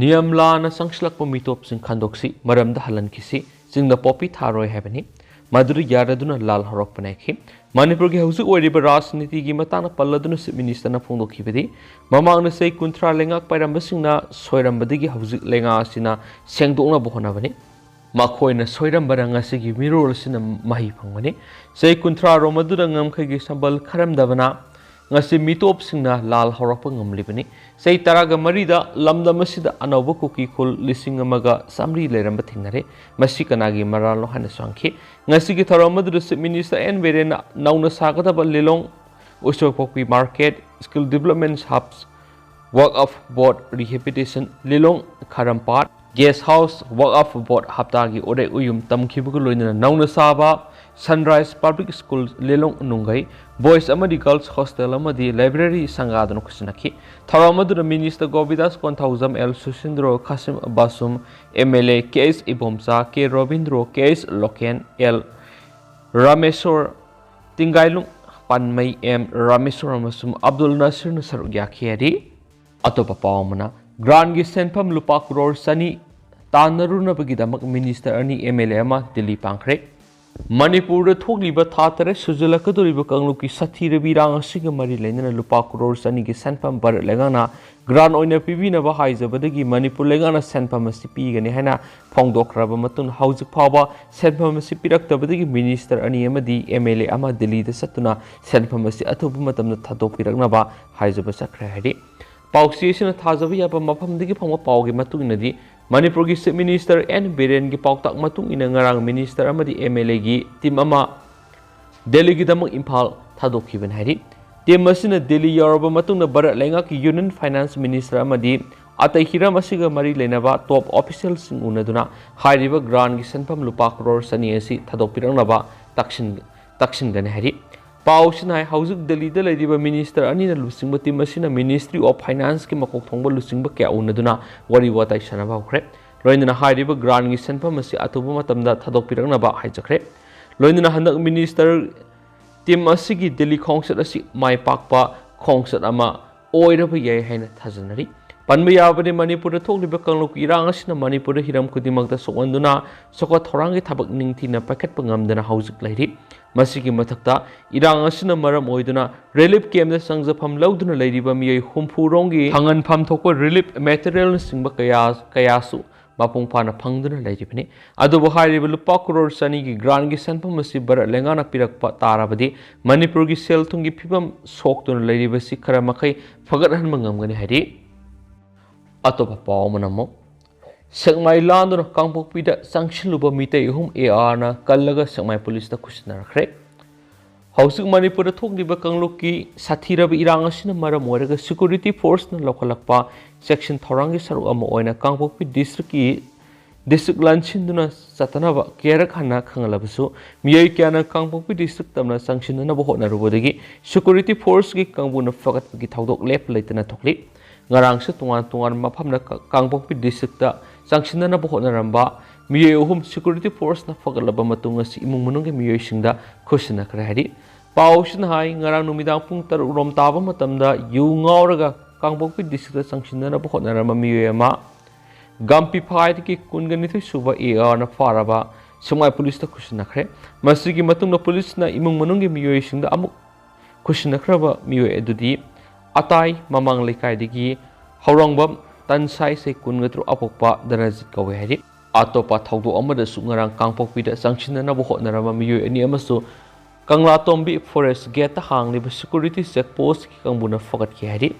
ꯅꯤꯌꯝ ꯂꯥꯟꯅ ꯆꯪꯁꯤꯜꯂꯛꯄ ꯃꯤꯇꯣꯞꯁꯤꯡ ꯈꯟꯗꯣꯛꯁꯤ, ꯃꯔꯝꯗ ꯍꯜꯍꯟꯈꯤꯁꯤ, ꯆꯤꯡꯗ ꯄꯣꯄꯤ ꯊꯥꯔꯣꯏ ꯍꯥꯏꯕꯅꯤ꯫ ꯃꯗꯨꯗ ꯌꯥꯔꯗꯨꯅ ꯂꯥꯜ ꯍꯧꯔꯛꯄꯅꯦ ꯈꯤ꯫ ꯃꯅꯤꯄꯨꯔꯒꯤ ꯍꯧꯖꯤꯛ ꯑꯣꯏꯔꯤꯕ ꯔꯥꯖꯅꯤꯇꯤꯒꯤ ꯃꯇꯥꯡꯗ ꯄꯜꯂꯗꯨꯅ ꯆꯤꯐ ꯃꯤꯅꯤꯁꯇꯔꯅ ꯐꯣꯡꯗꯣꯛꯈꯤꯕꯗꯤ, ꯃꯃꯥꯡꯗ ꯆꯍꯤ ꯀꯨꯟꯊ꯭ꯔꯥ ꯂꯩꯉꯥꯛ ꯄꯥꯏꯔꯝꯕꯁꯤꯡꯅ ꯁꯣꯏꯔꯝꯕꯗꯒꯤ ꯍꯧꯖꯤꯛ ꯂꯩꯉꯥꯛ ꯑꯁꯤꯅ ꯁꯦꯡꯗꯣꯛꯅꯕ ꯍꯣꯠꯅꯕꯅꯤ꯫ ꯃꯈꯣꯏꯅ ꯁꯣꯏꯔꯝꯕꯅ ꯉꯁꯤꯒꯤ ꯃꯤꯔꯣꯜ ꯑꯁꯤꯅ ꯃꯍꯩ ꯐꯪꯕꯅꯤ꯫ ꯆꯍꯤ ꯀꯨꯟꯊ꯭ꯔꯥ ꯔꯣꯝ ꯑꯗꯨꯗ ꯉꯝꯈꯩꯒꯤ ꯁꯝꯕꯜ ꯈꯔꯝꯗꯕꯅ ꯉꯁꯤ ꯃꯤꯇꯣꯞꯁꯤꯡꯅ ꯂꯥꯜ ꯍꯧꯔꯛꯄ ꯉꯝꯂꯤꯕꯅꯤ꯫ ꯆꯍꯤ ꯇꯔꯥꯒ ꯃꯔꯤꯗ ꯂꯝꯗꯝ ꯑꯁꯤꯗ ꯑꯅꯧꯕ ꯀꯨꯀꯤ ꯈꯨꯜ ꯂꯤꯁꯤꯡ ꯑꯃꯒ ꯆꯥꯃꯔꯤ ꯂꯩꯔꯝꯕ ꯊꯦꯡꯅꯔꯦ꯫ ꯃꯁꯤ ꯀꯅꯥꯒꯤ ꯃꯔꯥꯜꯅꯣ ꯍꯥꯏꯅꯁꯨ ꯍꯪꯈꯤ꯫ ꯉꯁꯤꯒꯤ ꯊꯧꯔꯝ ꯑꯗꯨꯗ Chief Minister ꯑꯦꯟ ꯕꯤꯔꯦꯟꯅ ꯅꯧꯅ ꯁꯥꯒꯗꯕ ꯂꯤꯂꯣꯡ ꯎꯁꯣꯏꯄꯣꯛꯄꯤ market, skill development hubs, Waqf Board rehabilitation, ꯂꯤꯂꯣꯡ ꯈꯔꯝꯄꯥꯠ guest house, Waqf Board ꯍꯞꯇꯥꯒꯤ ꯎꯔꯦꯛ ꯎꯌꯨꯝ ꯇꯝꯈꯤꯕꯒ ꯂꯣꯏꯅꯅ ꯅꯧꯅ ꯁꯥꯕ Sunrise Public School ꯂꯤꯂꯣꯡ ꯅꯨꯡꯒꯩ, boys ꯑꯃꯗꯤ girls hostel ꯑꯃꯗꯤ library ꯁꯪꯒꯥꯗꯨꯅ ꯈꯨꯠꯁꯤꯟꯅꯈꯤ꯫ ꯊꯧꯔꯝ ꯑꯗꯨꯗ Minister Govindas Konthoujam, L Susindro, Khashim Vashum, M L A K H Ibomcha, K Robindro, K H Loken, L Rameshwar, Tinggailung Panmei, M Rameshwar ꯑꯃꯁꯨꯡ ꯑꯕꯗꯨꯜ ꯅꯥꯁꯤꯔꯅ ꯁꯔꯨꯛ ꯌꯥꯈꯤ ꯍꯥꯏꯔꯤ꯫ ꯑꯇꯣꯞꯄ ꯄꯥꯎ ꯑꯃꯅ, grantꯀꯤ ꯁꯦꯟꯐꯝ ꯂꯨꯄꯥ ꯀ꯭ꯔꯣꯔ ꯆꯅꯤ ꯇꯥꯟꯅꯔꯨꯅꯕꯒꯤꯗꯃꯛ minister ꯑꯅꯤ, ꯑꯦꯝ ꯑꯦꯜ ꯑꯦ ꯑꯃ ꯗꯤꯜꯂꯤ ꯄꯥꯡꯈ꯭ꯔꯦ꯫ ꯃꯅꯤꯄꯨꯔꯗ ꯊꯣꯛꯂꯤꯕ ꯊꯥ ꯇꯔꯦꯠ ꯁꯨꯖꯜꯂꯛꯀꯗꯧꯔꯤꯕ ꯀꯥꯡꯂꯨꯞꯀꯤ ꯁꯥꯊꯤꯔꯕ ꯏꯔꯥꯡ ꯑꯁꯤꯒ ꯃꯔꯤ ꯂꯩꯅꯅ ꯂꯨꯄꯥ ꯀ꯭ꯔꯣꯔ ꯆꯅꯤꯒꯤ ꯁꯦꯟꯐꯝ ꯚꯥꯔꯠ ꯂꯩꯉꯥꯛꯅ grant ꯑꯣꯏꯅ ꯄꯤꯕꯤꯅꯕ ꯍꯥꯏꯖꯕꯗꯒꯤ ꯃꯅꯤꯄꯨꯔ ꯂꯩꯉꯥꯛꯅ ꯁꯦꯟꯐꯝ ꯑꯁꯤ ꯄꯤꯒꯅꯤ ꯍꯥꯏꯅ ꯐꯣꯡꯗꯣꯛꯈ꯭ꯔꯕ ꯃꯇꯨꯡꯗ ꯍꯧꯖꯤꯛ ꯐꯥꯎꯕ ꯁꯦꯟꯐꯝ ꯑꯁꯤ ꯄꯤꯔꯛꯇꯕꯗꯒꯤ minister ꯑꯅꯤ ꯑꯃꯗꯤ ꯑꯦꯝ ꯑꯦꯜ ꯑꯦ ꯑꯃ ꯗꯤꯜꯂꯤꯗ ꯆꯠꯇꯨꯅ ꯁꯦꯟꯐꯝ ꯑꯁꯤ ꯑꯊꯨꯕ ꯃꯇꯝꯗ ꯊꯥꯗꯣꯛꯄꯤꯔꯛꯅꯕ ꯍꯥꯏꯖꯕ ꯆꯠꯈ꯭ꯔꯦ ꯍꯥꯏꯔꯤ꯫ ꯄꯥꯎꯆꯦ ꯑꯁꯤꯅ ꯊꯥꯖꯕ ꯌꯥꯕ ꯃꯐꯝꯗꯒꯤ ꯐꯪꯕ ꯄꯥꯎꯒꯤ ꯃꯇꯨꯡ ꯏꯟꯅꯗꯤ, ꯃꯅꯤꯄꯨꯔꯒꯤ Chief Minister ꯑꯦꯟ ꯕꯤꯔꯦꯟꯒꯤ ꯄꯥꯎꯇꯥꯛ ꯃꯇꯨꯡ ꯏꯟꯅ ꯉꯔꯥꯡ minister ꯑꯃꯗꯤ ꯑꯦꯝ ꯑꯦꯜ ꯑꯦꯒꯤ team ꯑꯃ ꯗꯦꯜꯂꯤꯒꯤꯗꯃꯛ ꯏꯝꯐꯥꯜ ꯊꯥꯗꯣꯛꯈꯤꯕꯅꯤ ꯍꯥꯏꯔꯤ꯫ Team ꯑꯁꯤꯅ ꯗꯦꯜꯂꯤ ꯌꯧꯔꯕ ꯃꯇꯨꯡꯗ ꯚꯥꯔꯠ ꯂꯩꯉꯥꯛꯀꯤ Union Finance Minister ꯑꯃꯗꯤ ꯑꯇꯩ ꯍꯤꯔꯝ ꯑꯁꯤꯒ ꯃꯔꯤ ꯂꯩꯅꯕ top officialꯁꯤꯡ ꯎꯅꯗꯨꯅ ꯍꯥꯏꯔꯤꯕ grantꯀꯤ ꯁꯦꯟꯐꯝ ꯂꯨꯄꯥ ꯀ꯭ꯔꯣꯔ ꯆꯅꯤ ꯑꯁꯤ ꯊꯥꯗꯣꯛꯄꯤꯔꯛꯅꯕ ꯇꯛꯁꯤꯟ-, ꯇꯛꯁꯤꯟꯒꯅꯤ ꯍꯥꯏꯔꯤ꯫ ꯄꯥꯎꯁꯤꯅ ꯍꯥꯏ, ꯍꯧꯖꯤꯛ ꯗꯦꯜꯂꯤꯗ ꯂꯩꯔꯤꯕ minister ꯑꯅꯤꯅ ꯂꯨꯆꯤꯡꯕ team ꯑꯁꯤꯅ Ministry of Financeꯀꯤ ꯃꯀꯣꯛ ꯊꯣꯡꯕ ꯂꯨꯆꯤꯡꯕ ꯀꯌꯥ ꯎꯅꯗꯨꯅ ꯋꯥꯔꯤ ꯋꯥꯇꯥꯏ ꯁꯥꯟꯅꯕ ꯍꯧꯈ꯭ꯔꯦ꯫ ꯂꯣꯏꯅꯅ ꯍꯥꯏꯔꯤꯕ grantꯀꯤ ꯁꯦꯟꯐꯝ ꯑꯁꯤ ꯑꯊꯨꯕ ꯃꯇꯝꯗ ꯊꯥꯗꯣꯛꯄꯤꯔꯛꯅꯕ ꯍꯥꯏꯖꯈ꯭ꯔꯦ꯫ ꯂꯣꯏꯅꯅ ꯍꯟꯗꯛ minister team ꯑꯁꯤꯒꯤ ꯗꯦꯜꯂꯤ ꯈꯣꯡꯆꯠ ꯑꯁꯤ ꯃꯥꯏ ꯄꯥꯛꯄ ꯈꯣꯡꯆꯠ ꯑꯃ ꯑꯣꯏꯔꯕ ꯌꯥꯏ ꯍꯥꯏꯅ ꯊꯥꯖꯅꯔꯤ꯫ ꯄꯟꯕ ꯌꯥꯕꯗꯤ, ꯃꯅꯤꯄꯨꯔꯗ ꯊꯣꯛꯂꯤꯕ ꯀꯥꯡꯂꯨꯞꯀꯤ ꯏꯔꯥꯡ ꯑꯁꯤꯅ ꯃꯅꯤꯄꯨꯔꯗ ꯍꯤꯔꯝ ꯈꯨꯗꯤꯡꯃꯛꯇ ꯁꯣꯛꯍꯟꯗꯨꯅ ꯆꯥꯎꯈꯠ ꯊꯧꯔꯥꯡꯒꯤ ꯊꯕꯛ ꯅꯤꯡꯊꯤꯅ ꯄꯥꯏꯈꯠꯄ ꯉꯝꯗꯅ ꯍꯧꯖꯤꯛ ꯂꯩꯔꯤ꯫ ꯃꯁꯤꯒꯤ ꯃꯊꯛꯇ, ꯏꯔꯥꯡ ꯑꯁꯤꯅ ꯃꯔꯝ ꯑꯣꯏꯗꯨꯅ relief campꯇ ꯆꯪꯖꯐꯝ ꯂꯧꯗꯨꯅ ꯂꯩꯔꯤꯕ ꯃꯤꯑꯣꯏ ꯍꯨꯝꯐꯨ ꯔꯣꯝꯒꯤ ꯐꯪꯍꯟꯐꯝ ꯊꯣꯛꯄ relief materialꯅꯆꯤꯡꯕ ꯀꯌꯥ, ꯀꯌꯥꯁꯨ ꯃꯄꯨꯡ ꯐꯥꯅ ꯐꯪꯗꯨꯅ ꯂꯩꯔꯤꯕꯅꯤ꯫ ꯑꯗꯨꯕꯨ ꯍꯥꯏꯔꯤꯕ ꯂꯨꯄꯥ ꯀ꯭ꯔꯣꯔ ꯆꯅꯤꯒꯤ ꯒ꯭ꯔꯥꯟꯒꯤ ꯁꯦꯟꯐꯝ ꯑꯁꯤ ꯚꯥꯔꯠ ꯂꯩꯉꯥꯛꯅ ꯄꯤꯔꯛꯄ ꯇꯥꯔꯕꯗꯤ ꯃꯅꯤꯄꯨꯔꯒꯤ ꯁꯦꯜ ꯊꯨꯝꯒꯤ ꯐꯤꯕꯝ ꯁꯣꯛꯇꯨꯅ ꯂꯩꯔꯤꯕꯁꯤ ꯈꯔ ꯃꯈꯩ ꯐꯒꯠꯍꯟꯕ ꯉꯝꯒꯅꯤ ꯍꯥꯏꯔꯤ꯫ ꯑꯇꯣꯞꯄ ꯄꯥꯎ ꯑꯃꯅ ꯑꯃꯨꯛ ꯁꯦꯛꯃꯥꯏ ꯂꯥꯟꯗꯨꯅ ꯀꯥꯡꯄꯣꯛꯄꯤꯗ ꯆꯪꯁꯤꯜꯂꯨꯕ ꯃꯤꯇꯩ ꯑꯍꯨꯝ ARꯅ ꯀꯜꯂꯒ ꯁꯦꯛꯃꯥꯏ ꯄꯨꯂꯤꯁꯇ ꯈꯨꯠꯁꯤꯟꯅꯔꯛꯈ꯭ꯔꯦ꯫ ꯍꯧꯖꯤꯛ ꯃꯅꯤꯄꯨꯔꯗ ꯊꯣꯛꯂꯤꯕ ꯀꯥꯡꯂꯨꯞꯀꯤ ꯁꯥꯊꯤꯔꯕ ꯏꯔꯥꯡ ꯑꯁꯤꯅ ꯃꯔꯝ ꯑꯣꯏꯔꯒ ꯁꯦꯀ꯭ꯌꯨꯔꯤꯇꯤ ꯐꯣꯔꯁꯅ ꯂꯧꯈꯠꯂꯛꯄ ꯆꯦꯛꯁꯤꯟ ꯊꯧꯔꯥꯡꯒꯤ ꯁꯔꯨꯛ ꯑꯃ ꯑꯣꯏꯅ ꯀꯥꯡꯄꯣꯛꯄꯤ ꯗꯤꯁꯇ꯭ꯔꯤꯛꯀꯤ ꯗꯤꯁꯇ꯭ꯔꯤꯛ ꯂꯥꯟꯁꯤꯟꯗꯨꯅ ꯆꯠꯇꯅꯕ ꯀꯌꯥꯔꯛ ꯍꯟꯅ ꯈꯪꯍꯜꯂꯕꯁꯨ ꯃꯤꯑꯣꯏ ꯀꯌꯥꯅ ꯀꯥꯡꯄꯣꯛꯄꯤ ꯗꯤꯁꯇ꯭ꯔꯤꯛ ꯇꯝꯅ ꯆꯪꯁꯤꯟꯅꯅꯕ ꯍꯣꯠꯅꯔꯨꯕꯗꯒꯤ ꯁꯦꯀ꯭ꯌꯨꯔꯤꯇꯤ ꯐꯣꯔꯁꯀꯤ ꯀꯥꯡꯕꯨꯅ ꯐꯒꯠꯄꯒꯤ ꯊꯧꯗꯣꯛ ꯂꯦꯞꯄ ꯂꯩꯇꯅ ꯊꯣꯛꯂꯤ꯫ ꯉꯔꯥꯡꯁꯨ ꯇꯣꯉꯥꯟ ꯇꯣꯉꯥꯟꯕ ꯃꯐꯝꯗ ꯀꯥꯡꯄꯣꯛꯄꯤ ꯗꯤꯁꯇ꯭ꯔꯤꯛꯇ ꯆꯪꯁꯤꯟꯅꯅꯕ ꯍꯣꯠꯅꯔꯝꯕ ꯃꯤꯑꯣꯏ ꯑꯍꯨꯝ ꯁꯦꯀ꯭ꯌꯨꯔꯤꯇꯤ ꯐꯣꯔꯁꯅ ꯐꯒꯠꯂꯕ ꯃꯇꯨꯡ ꯑꯁꯤ ꯏꯃꯨꯡ ꯃꯅꯨꯡꯒꯤ ꯃꯤꯑꯣꯏꯁꯤꯡꯗ ꯈꯨꯠꯁꯤꯟꯅꯈ꯭ꯔꯦ ꯍꯥꯏꯔꯤ꯫ ꯄꯥꯎꯁꯤꯅ ꯍꯥꯏ, ꯉꯔꯥꯡ ꯅꯨꯃꯤꯗꯥꯡ ꯄꯨꯡ ꯇꯔꯨꯛ ꯔꯣꯝ ꯇꯥꯕ ꯃꯇꯝꯗ ꯌꯨ ꯉꯥꯎꯔꯒ ꯀꯥꯡꯄꯣꯛꯄꯤ ꯗꯤꯁꯇ꯭ꯔꯤꯛꯇ ꯆꯪꯁꯤꯟꯅꯅꯕ ꯍꯣꯠꯅꯔꯝꯕ ꯃꯤꯑꯣꯏ ꯑꯃ ꯒꯥꯝꯄꯤꯐꯥꯏꯗꯒꯤ ꯀꯨꯟꯒ ꯅꯤꯊꯣꯏ ꯁꯨꯕ ARꯅ ꯐꯥꯔꯕ ꯁꯦꯛꯃꯥꯏ ꯄꯨꯂꯤꯁꯇ ꯈꯨꯠꯁꯤꯟꯅꯈ꯭ꯔꯦ꯫ ꯃꯁꯤꯒꯤ ꯃꯇꯨꯡꯗ ꯄꯨꯂꯤꯁꯅ ꯏꯃꯨꯡ ꯃꯅꯨꯡꯒꯤ ꯃꯤꯑꯣꯏꯁꯤꯡꯗ ꯑꯃꯨꯛ ꯈꯨꯠꯁꯤꯟꯅꯈ꯭ꯔꯕ ꯃꯤꯑꯣꯏ ꯑꯗꯨꯗꯤ ꯑꯇꯥꯏ ꯃꯃꯥꯡ ꯂꯩꯀꯥꯏꯗꯒꯤ ꯍꯧꯔꯥꯡꯕꯝ ꯇꯟꯁꯥꯏ ꯆꯍꯤ ꯀꯨꯟꯒ ꯇꯔꯨꯛ ꯑꯄꯣꯛꯄ ꯗꯅꯖꯤꯠ ꯀꯧꯏ ꯍꯥꯏꯔꯤ꯫ ꯑꯇꯣꯞꯄ ꯊꯧꯗꯣꯛ ꯑꯃꯗꯁꯨ ꯉꯔꯥꯡ ꯀꯥꯡꯄꯣꯛꯄꯤꯗ ꯆꯪꯁꯤꯟꯅꯅꯕ ꯍꯣꯠꯅꯔꯝꯕ ꯃꯤꯑꯣꯏ ꯑꯅꯤ ꯑꯃꯁꯨ ꯀꯪꯂꯥꯇꯣꯝꯕꯤ ꯐꯣꯔꯦꯁ ꯒꯦꯠꯇ ꯍꯥꯡꯂꯤꯕ ꯁꯦꯀ꯭ꯌꯨꯔꯤꯇꯤ ꯆꯦꯛ ꯄꯣꯁꯀꯤ ꯀꯥꯡꯕꯨꯅ ꯐꯒꯠꯈꯤ ꯍꯥꯏꯔꯤ꯫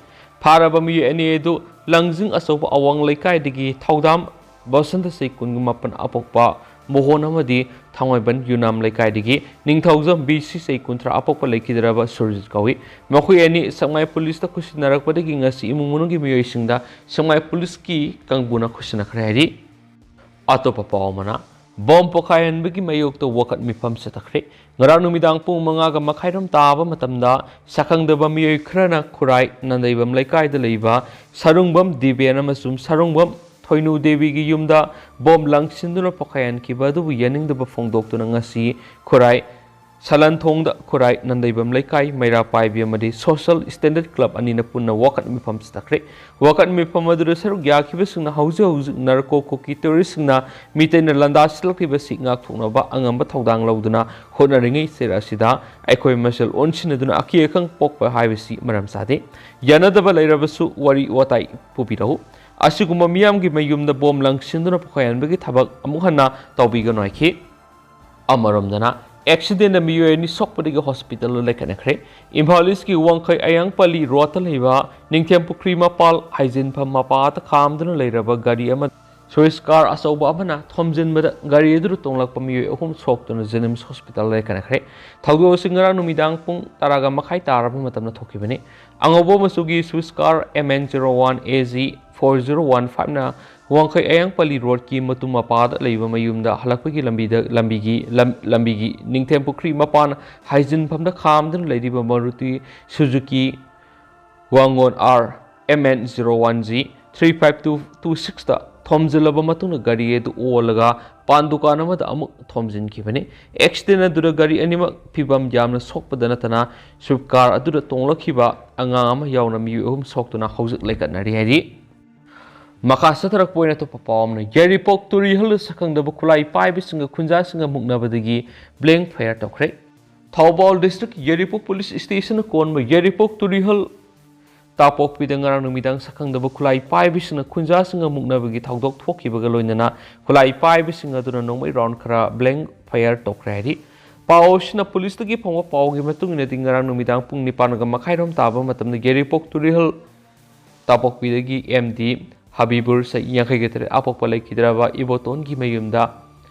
ꯐꯥꯔꯕ ꯃꯤꯑꯣꯏ ꯑꯅꯤ ꯑꯗꯨ ꯂꯪꯖꯤꯡ ꯑꯆꯧꯕ ꯑꯋꯥꯡ ꯂꯩꯀꯥꯏꯗꯒꯤ ꯊꯧꯗꯥꯝ ꯕꯁꯟꯇ ꯆꯍꯤ ꯀꯨꯟꯒ ꯃꯥꯄꯟ ꯑꯄꯣꯛꯄ ꯃꯣꯍꯣꯟ ꯑꯃꯗꯤ ꯊꯥꯡꯃꯩꯕꯟ ꯌꯨꯅꯥꯝ ꯂꯩꯀꯥꯏꯗꯒꯤ ꯅꯤꯡꯊꯧꯖꯝ ꯕꯤ ꯁꯤ ꯆꯍꯤ ꯀꯨꯟꯊ꯭ꯔꯥ ꯑꯄꯣꯛꯄ ꯂꯩꯈꯤꯗ꯭ꯔꯕ ꯁꯨꯔꯖꯤꯠ ꯀꯧꯏ꯫ ꯃꯈꯣꯏ ꯑꯅꯤ ꯁꯦꯛꯃꯥꯏ ꯄꯨꯂꯤꯁꯇ ꯈꯨꯠꯁꯤꯟꯅꯔꯛꯄꯗꯒꯤ ꯉꯁꯤ ꯏꯃꯨꯡ ꯃꯅꯨꯡꯒꯤ ꯃꯤꯑꯣꯏꯁꯤꯡꯗ ꯁꯦꯛꯃꯥꯏ ꯄꯨꯂꯤꯁꯀꯤ ꯀꯥꯡꯕꯨꯅ ꯈꯨꯠꯁꯤꯟꯅꯈ꯭ꯔꯦ ꯍꯥꯏꯔꯤ꯫ ꯑꯇꯣꯞꯄ ꯄꯥꯎ ꯑꯃꯅ, ꯕꯣꯝ ꯄꯣꯈꯥꯏꯍꯟꯕꯒꯤ ꯃꯥꯌꯣꯛꯇ ꯋꯥꯀꯠ ꯃꯤꯐꯝ ꯆꯠꯊꯈ꯭ꯔꯦ꯫ ꯉꯔꯥꯡ ꯅꯨꯃꯤꯗꯥꯡ ꯄꯨꯡ ꯃꯉꯥꯒ ꯃꯈꯥꯏꯔꯣꯝ ꯇꯥꯕ ꯃꯇꯝꯗ ꯁꯛꯈꯪꯗꯕ ꯃꯤꯑꯣꯏ ꯈꯔꯅ ꯈꯨꯔꯥꯏ ꯅꯟꯗꯩꯕꯝ ꯂꯩꯀꯥꯏꯗ ꯂꯩꯕ ꯁꯔꯨꯡꯕꯝ ꯗꯤꯕꯦꯟ ꯑꯃꯁꯨꯡ ꯁꯔꯨꯡꯕꯝ ꯊꯣꯏꯅꯨ ꯗꯦꯕꯤꯒꯤ ꯌꯨꯝꯗ ꯕꯣꯝ ꯂꯪꯁꯤꯟꯗꯨꯅ ꯄꯣꯈꯥꯏꯍꯟꯈꯤꯕ ꯑꯗꯨꯕꯨ ꯌꯥꯅꯤꯡꯗꯕ ꯐꯣꯡꯗꯣꯛꯇꯨꯅ ꯉꯁꯤ ꯈꯨꯔꯥꯏ ꯁꯂꯟꯊꯣꯡꯗ ꯈꯨꯔꯥꯏ ꯅꯟꯗꯩꯕꯝ ꯂꯩꯀꯥꯏ ꯃꯩꯔꯥ ꯄꯥꯏꯕꯤ ꯑꯃꯗꯤ ꯁꯣꯁꯦꯜ ꯁ꯭ꯇꯦꯟꯗꯔꯗ ꯀ꯭ꯂꯕ ꯑꯅꯤꯅ ꯄꯨꯟꯅ ꯋꯥꯀꯠ ꯃꯤꯐꯝ ꯆꯠꯊꯈ꯭ꯔꯦ꯫ ꯋꯥꯀꯠ ꯃꯤꯐꯝ ꯑꯗꯨꯗ ꯁꯔꯨꯛ ꯌꯥꯈꯤꯕꯁꯤꯡꯅ ꯍꯧꯖꯤꯛ ꯍꯧꯖꯤꯛ ꯅꯥꯔꯀꯣ ꯀꯨꯀꯤ ꯇꯦꯔꯣꯔꯤꯁ꯭ꯠꯁꯤꯡꯅ ꯃꯤꯇꯩꯅ ꯂꯥꯟꯗꯥꯁꯤꯜꯂꯛꯂꯤꯕꯁꯤ ꯉꯥꯛꯊꯣꯛꯅꯕ ꯑꯉꯝꯕ ꯊꯧꯗꯥꯡ ꯂꯧꯗꯨꯅ ꯍꯣꯠꯅꯔꯤꯉꯩ ꯆꯩꯔꯛ ꯑꯁꯤꯗ ꯑꯩꯈꯣꯏ ꯃꯁꯦꯜ ꯑꯣꯟꯁꯤꯟꯅꯗꯨꯅ ꯑꯀꯤ ꯑꯈꯪ ꯄꯣꯛꯄ ꯍꯥꯏꯕꯁꯤ ꯃꯔꯝ ꯆꯥꯗꯦ꯫ ꯌꯥꯅꯗꯕ ꯂꯩꯔꯕꯁꯨ ꯋꯥꯔꯤ ꯋꯥꯇꯥꯏ ꯄꯨꯕꯤꯔꯛꯎ꯫ ꯑꯁꯤꯒꯨꯝꯕ ꯃꯤꯌꯥꯝꯒꯤ ꯃꯌꯨꯝꯗ ꯕꯣꯝ ꯂꯪꯁꯤꯟꯗꯨꯅ ꯄꯣꯈꯥꯏꯍꯟꯕꯒꯤ ꯊꯕꯛ ꯑꯃꯨꯛ ꯍꯟꯅ ꯇꯧꯕꯤꯒꯅꯨ ꯍꯥꯏꯈꯤ꯫ ꯑꯃꯔꯣꯝꯗꯅ, ꯑꯦꯛꯁꯤꯗꯦꯟꯗ ꯃꯤꯑꯣꯏ ꯑꯅꯤ ꯁꯣꯛꯄꯗꯒꯤ ꯍꯣꯁꯄꯤꯇꯥꯜꯗ ꯂꯩꯈꯠꯅꯈ꯭ꯔꯦ꯫ ꯏꯝꯐꯥꯜ ꯏꯁꯀꯤ ꯋꯥꯡꯈꯩ ꯑꯌꯥꯡꯄꯜꯂꯤ ꯔꯣꯗꯇ ꯂꯩꯕ ꯅꯤꯡꯊꯦꯝ ꯄꯨꯈ꯭ꯔꯤ ꯃꯄꯥꯜ ꯍꯥꯏꯖꯤꯟꯐꯝ ꯃꯄꯥꯗ ꯈꯥꯝꯗꯨꯅ ꯂꯩꯔꯕ ꯒꯥꯔꯤ ꯑꯃ ꯁ꯭ꯋꯤꯁ ꯀꯥꯔ ꯑꯆꯧꯕ ꯑꯃꯅ ꯊꯣꯝꯖꯤꯟꯕꯗ ꯒꯥꯔꯤ ꯑꯗꯨꯗ ꯇꯣꯡꯂꯛꯄ ꯃꯤꯑꯣꯏ ꯑꯍꯨꯝ ꯁꯣꯛꯇꯨꯅ ꯖꯦꯅꯤꯝꯁ ꯍꯣꯁꯄꯤꯇꯥꯜꯗ ꯂꯩꯈꯠꯅꯈ꯭ꯔꯦ꯫ ꯊꯧꯗꯣꯛ ꯑꯁꯤ ꯉꯔꯥꯡ ꯅꯨꯃꯤꯗꯥꯡ ꯄꯨꯡ ꯇꯔꯥꯒ ꯃꯈꯥꯏ ꯇꯥꯔꯕ ꯃꯇꯝꯗ ꯊꯣꯛꯈꯤꯕꯅꯤ꯫ ꯑꯉꯧꯕ ꯃꯆꯨꯒꯤ Swiss car M N zero one A Z four zero one five ꯅ ꯋꯥꯡꯈꯩ ꯑꯌꯥꯡꯄꯜꯂꯤ ꯔꯣꯗꯀꯤ ꯃꯇꯨꯝ ꯃꯄꯥꯗ ꯂꯩꯕ ꯃꯌꯨꯝꯗ ꯍꯜꯂꯛꯄꯒꯤ ꯂꯝꯕꯤꯗ, ꯂꯝꯕꯤꯒꯤ, ꯂꯝ-, ꯂꯝꯕꯤꯒꯤ ꯅꯤꯡꯊꯦꯝ ꯄꯨꯈ꯭ꯔꯤ ꯃꯄꯥꯟ ꯍꯥꯏꯖꯤꯟꯐꯝꯗ ꯈꯥꯝꯗꯨꯅ ꯂꯩꯔꯤꯕ ꯃꯔꯨꯇꯤ Suzuki ꯋꯥꯡꯉꯣꯟ R M N zero one G three five two two six ꯇ ꯊꯣꯝꯖꯤꯜꯂꯕ ꯃꯇꯨꯡꯗ ꯒꯥꯔꯤ ꯑꯗꯨ ꯑꯣꯜꯂꯒ ꯄꯥꯟ ꯗꯨꯀꯥꯟ ꯑꯃꯗ ꯑꯃꯨꯛ ꯊꯣꯝꯖꯤꯟꯈꯤꯕꯅꯤ꯫ ꯑꯦꯛꯁꯤꯗꯦꯟ ꯑꯗꯨꯗ ꯒꯥꯔꯤ ꯑꯅꯤꯃꯛ ꯐꯤꯕꯝ ꯌꯥꯝꯅ ꯁꯣꯛꯄꯗ ꯅꯠꯇꯅ, ꯁ꯭ꯋꯤꯐ ꯀꯥꯔ ꯑꯗꯨꯗ ꯇꯣꯡꯂꯛꯈꯤꯕ ꯑꯉꯥꯡ ꯑꯃ ꯌꯥꯎꯅ ꯃꯤꯑꯣꯏ ꯑꯍꯨꯝ ꯁꯣꯛꯇꯨꯅ ꯍꯧꯖꯤꯛ ꯂꯩꯈꯠꯅꯔꯤ ꯍꯥꯏꯔꯤ꯫ ꯃꯈꯥ ꯆꯠꯊꯔꯛꯄ ꯑꯣꯏꯅ ꯑꯇꯣꯞꯄ ꯄꯥꯎ ꯑꯃꯅ, ꯌꯥꯏꯔꯤꯄꯣꯛ ꯇꯨꯔꯤꯍꯜꯗ ꯁꯛꯈꯪꯗꯕ ꯈꯨꯠꯂꯥꯏ ꯄꯥꯏꯕꯁꯤꯡꯒ ꯈꯨꯟꯖꯥꯁꯤꯡꯒ ꯃꯨꯛꯅꯕꯗꯒꯤ blank fire ꯇꯧꯈ꯭ꯔꯦ꯫ ꯊꯧꯕꯥꯜ ꯗꯤꯁꯇ꯭ꯔꯤꯛ ꯌꯥꯏꯔꯤꯄꯣꯛ ꯄꯨꯂꯤꯁ ꯁ꯭ꯇꯦꯁꯟꯅ ꯀꯣꯟꯕ ꯌꯥꯏꯔꯤꯄꯣꯛ ꯇꯨꯔꯤꯍꯜ ꯇꯥꯄꯣꯛꯄꯤꯗ ꯉꯔꯥꯡ ꯅꯨꯃꯤꯗꯥꯡ ꯁꯛꯈꯪꯗꯕ ꯈꯨꯠꯂꯥꯏ ꯄꯥꯏꯕꯁꯤꯡꯅ ꯈꯨꯟꯖꯥꯁꯤꯡꯒ ꯃꯨꯛꯅꯕꯒꯤ ꯊꯧꯗꯣꯛ ꯊꯣꯛꯈꯤꯕꯒ ꯂꯣꯏꯅꯅ ꯈꯨꯠꯂꯥꯏ ꯄꯥꯏꯕꯁꯤꯡ ꯑꯗꯨꯅ ꯅꯣꯡꯃꯩ ꯔꯥꯎꯟ ꯈꯔ blank fire ꯇꯧꯈ꯭ꯔꯦ ꯍꯥꯏꯔꯤ꯫ ꯄꯥꯎ ꯑꯁꯤꯅ ꯄꯨꯂꯤꯁꯇꯒꯤ ꯐꯪꯕ ꯄꯥꯎꯒꯤ ꯃꯇꯨꯡ ꯏꯟꯅꯗꯤ, ꯉꯔꯥꯡ ꯅꯨꯃꯤꯗꯥꯡ ꯄꯨꯡ ꯅꯤꯄꯥꯟꯒ ꯃꯈꯥꯏꯔꯣꯝ ꯇꯥꯕ ꯃꯇꯝꯗ ꯌꯥꯏꯔꯤꯄꯣꯛ ꯇꯨꯔꯤꯍꯜ ꯇꯥꯄꯣꯛꯄꯤꯗꯒꯤ M D ꯍꯕꯤꯕꯨꯔ, ꯆꯍꯤ ꯌꯥꯡꯈꯩꯒ ꯇꯔꯦꯠ, ꯑꯄꯣꯛꯄ ꯂꯩꯈꯤꯗ꯭ꯔꯕ ꯏꯕꯣꯇꯣꯟꯒꯤ ꯃꯌꯨꯝꯗ